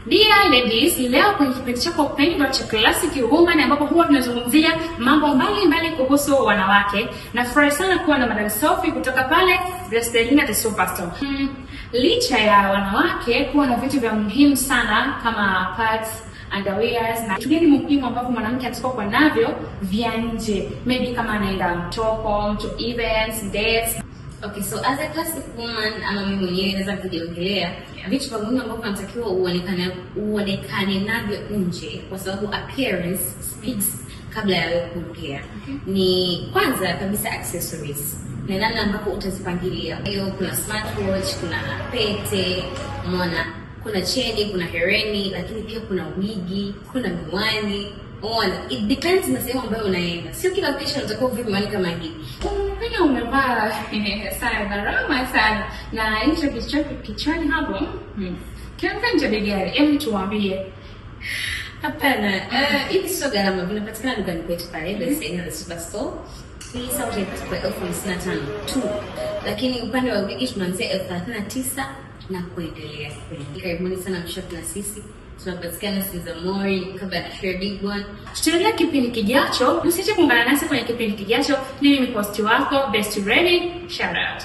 Dear ladies, leo kwenye kipindi chako pendwa cha Classic Woman ambapo huwa tunazungumzia mambo mbalimbali kuhusu wanawake. Nafurahi sana kuwa na Madam Sophie kutoka pale Blestelina the Superstore. Licha ya wanawake kuwa na vitu vya muhimu sana kama pads, underwears na vitu gani muhimu ambavyo mwanamke anatakiwa kuwa navyo vya nje, maybe kama anaenda mtoko, to events, dates. Okay, so as a classic woman ama mimi mwenyewe naweza kujiongelea vitu vya muhimu ambavyo natakiwa uonekane navyo nje, kwa sababu appearance speaks kabla ya wewe kuongea. Ni kwanza kabisa accessories na namna ambapo utazipangilia. Kwa hiyo kuna smartwatch, kuna pete, umeona, kuna cheni, kuna hereni, lakini pia kuna wigi, kuna miwani. Umeona, it depends na sehemu ambayo unaenda. Sio kila occasion unatakiwa uvae miwani kama hii. Pia umevaa sana gharama sana na hicho kichwa kichwani hapo kianza bei gani? Hebu tuambie. Hapana, hivi sio gharama, vinapatikana dukani kwetu pale Blessing the Superstore. Hii saa utaipata kwa 55,000 tu, lakini upande wa wigi tunaanzia 39,000 na kuendelea. Karibuni sana mshop na sisi, tunapatikana Sinzamori kabla ya Share Big One. Tutaendelea kipindi kijacho. Usiache kuungana nasi kwenye kipindi kijacho. Mimi ni host wako Best Ready. Shout out.